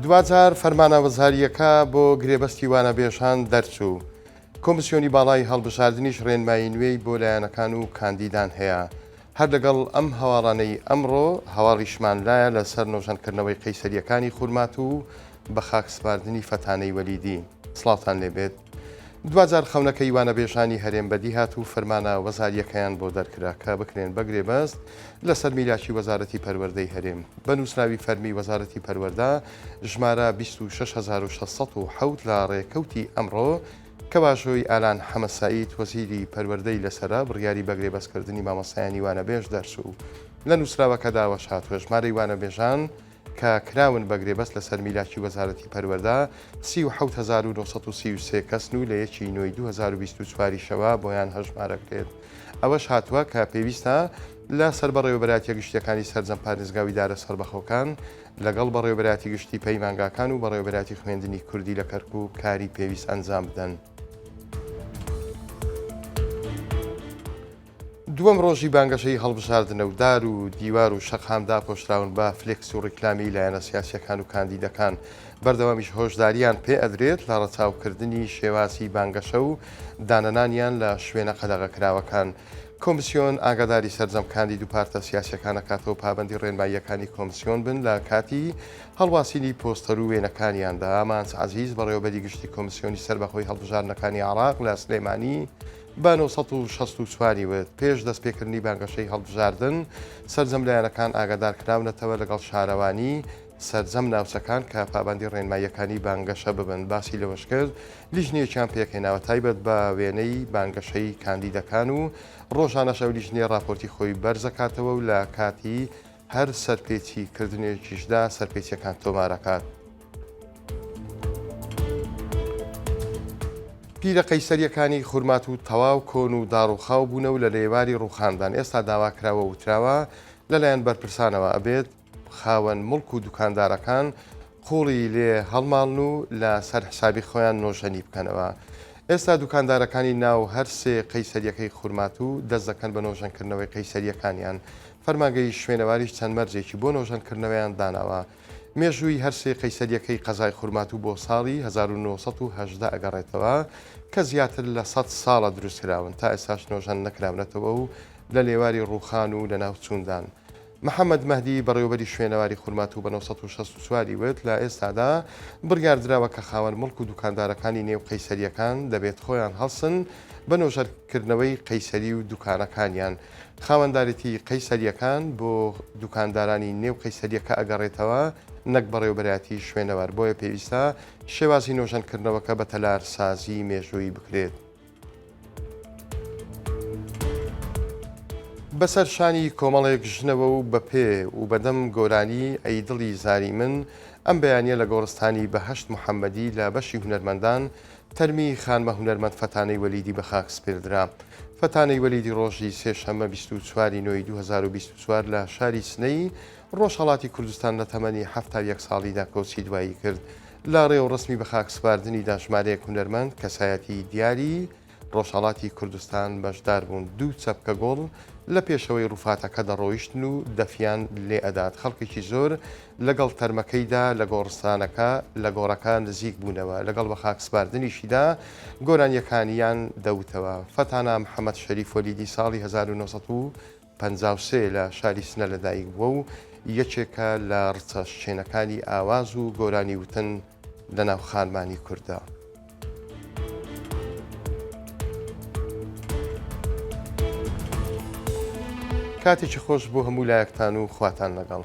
دواجار فەرمانە وەزارییەکە بۆ گرێبەستی وانەبێژان دەرچوو. کۆمسیۆنی باڵای هەڵبژاردنیش ڕێنمایی نوێی بۆ لایەنەکان و کاندیدان هەیە. هەر لەگەڵ ئەم هەواڵانەی ئەمڕۆ، هەواڵیشمان لایە لەسەر نۆژەنکردنەوەی قەیسەرییەکانی خورماتوو و بەخاک سپاردنی فەتانەی وەلیدی. سڵاوتان لێبێت. دواجار خەونەکەی وانەبێژانی هەرێم بەدیهات و فەرمانە وەزارییەکەیان بۆ دەرکرا کە بکرێن بە گرێبەست لەسەر میلاکی وەزارەتی پەروەردەی هەرێم. بە نووسراوی فەرمی وەزارەتی پەروەردە ژمارە 26607 لە ڕێکەوتی ئەمڕۆ کە واژۆی ئالان حەمە سەعید وەزیری پەروەردەی لەسەرە بڕیاری بەگرێبەستکردنی مامۆستایانی وانەبێژ دەرچوو. لە نووسراوەکەدا ئەوەش هاتووە ژمارەی وانەبێژان کە کراون بە گرێبەست لەسەر میلاکی وەزارەتی پەروەردە 37933 کەسن و لە یەکی نۆی 2024 یشەوە بۆیان هەژمارەکرێت. ئەوەش هاتووە کە پێویستە لە سەر بەڕێوەبەرایەتیە گشتیەکانی سەرجەم پارێزگا و ئیدارە سەربەخۆکان لەگەڵ بەڕێوەبەرایەتی گشتی پەیمانگاکان و بەڕێوەبەرایەتی خوێندنی کوردی لە کەرکوک کاری پێویست ئەنجام بدەن. دووەم ڕۆژی بانگەشەی هەڵبژاردنە و دار و دیوار و شەقام داپۆشراون بە فلێکس و ڕیکلامی لایەنە سیاسیەکان و کاندیدەکان، بەردەوامیش هۆشداریان پێ ئەدرێت لە ڕەچاوکردنی شێوازی بانگەشە و دانەنانیان لە شوێنە قەدەغەکراوەکان. کۆمسیۆن ئاگاداری سەرجەم کاندید و پارتە سیاسیەکان ئەکاتەوە پابەندی ڕێنماییەکانی کۆمسیۆن بن لە کاتی هەڵواسینی پۆستەر و وێنەکانیاندا. ئامانج عەزیز بەڕێوەبەری گشتی کۆمسیۆنی سەربەخۆی هەڵبژاردنەکانی عێراق لە سلێمانی بە 964 ی وت، پێش دەستپێکردنی بانگەشەی هەڵبژاردن، سەرجەم لایەنەکان ئاگادارکراونەتەوە لەگەڵ شارەوانی سەرجەم ناوچەکان کە پابەندی ڕێنماییەکانی بانگەشە ببن. باسی لەوەشکرد، لیژنەیەکیان پێکهێناوە تایبەت بە وێنەی بانگەشەی کاندیدەکان و ڕۆژانەش ئەو لیژنەیە ڕاپۆرتی خۆی بەرزەکاتەوە و لە کاتی هەر سەرپێچی کردنێکیشدا سەرپێچیەکان تۆمارەکات. پیرە قەیسەریەکانی خورماتوو تەواو کۆن و داڕوخاو بوونە و لە لێواری ڕوخاندان، ئێستا داواکراوە وتراوە لەلایەن بەرپرسانەوە ئەبێت خاوەن موڵک و دوکاندارەکان قوڵی لێ هەڵماڵن و لە سەر حسابی خۆیان نۆژەنی بکەنەوە. ئێستا دوکاندارەکانی ناو هەر سێ قەیسەریەکەی خورماتوو دەست دەکەن بە نۆژەنکردنەوەی قەیسەریەکانیان. فەرمانگەی شوێنەواریش چەند مەرجێکی بۆ نۆژەنکردنەوەیان داناوە. مێژووی هەر سێ قەیسەریەکەی قەزای خورماتوو بۆ ساڵی 1918 ئەگەڕێتەوە کە زیاتر لە سەد ساڵە دروستکراون، تا ئێستاش نۆژەن نەکراونەتەوە و لە لێواری ڕووخان و لەناوچووندان. محەمەد مەهدی، بەڕێوەبەری شوێنەواری خورماتوو بە 964 ی وت، لە ئێستادا بڕیاردراوە کە خاوەن موڵک و دوکاندارەکانی نێو قەیسەرییەکان دەبێت خۆیان هەڵسن بە نۆژەنکردنەوەی قەیسەری و دوکانەکانیان. خاوەندارێتی قەیسەرییەکان بۆ دوکاندارانی نێو قەیسەرییەکە ئەگەڕێتەوە نەک بەڕێوەبەرایەتی شوێنەوار، بۆیە پێویستە شێوازی نۆژەنکردنەوەکە بە تەلارسازی مێژوویی بکرێت. بەسەر شانی کۆمەڵێک ژنەوە و بە پێ و بەدەم گۆرانی ئەی دڵی زاری من ئەم بەیانیە لە گۆڕستانی بەهەشت محەممەدی لە بەشی هونەرمەندان تەرمی خانمە هونەرمەند فەتانەی وەلیدی بە خاک سپێردرا. فەتانەی وەلیدی ڕۆژی سێشەممە 24 ی نۆی 2024 لە شاری سنەی ڕۆژهەڵاتی کوردستان لە تەمەنی 71 ساڵیدا کۆچی دوایی کرد. لە ڕێوڕەسمی بەخاکسپاردنیدا ژمارەیەک هونەرمەند، کەسایەتی دیاری ڕۆژهەڵاتی کوردستان بەشدار بوون. دوو چەپکە گوڵ لە پێشەوەی ڕووفاتەکە دەڕۆیشتن و دەفیان لێ ئەدات. خەڵکێکی زۆر لەگەڵ تەرمەکەیدا لە گۆڕستانەکە لە گۆڕەکە نزیک بوونەوە. لەگەڵ بەخاکسپاردنیشیدا گۆرانییەکانیان دەوتەوە. فەتانا محەمەد شەریف وەلیدی ساڵی 1953 لە شاری سنە لەدایک بووە و یەکێکە لە ڕچەشکێنەکانی ئاواز و گۆرانی وتن لەناو خانمانی کورددا. کاتێکی خۆش بۆ هەموو لایەکتان و خواتان لەگەڵ.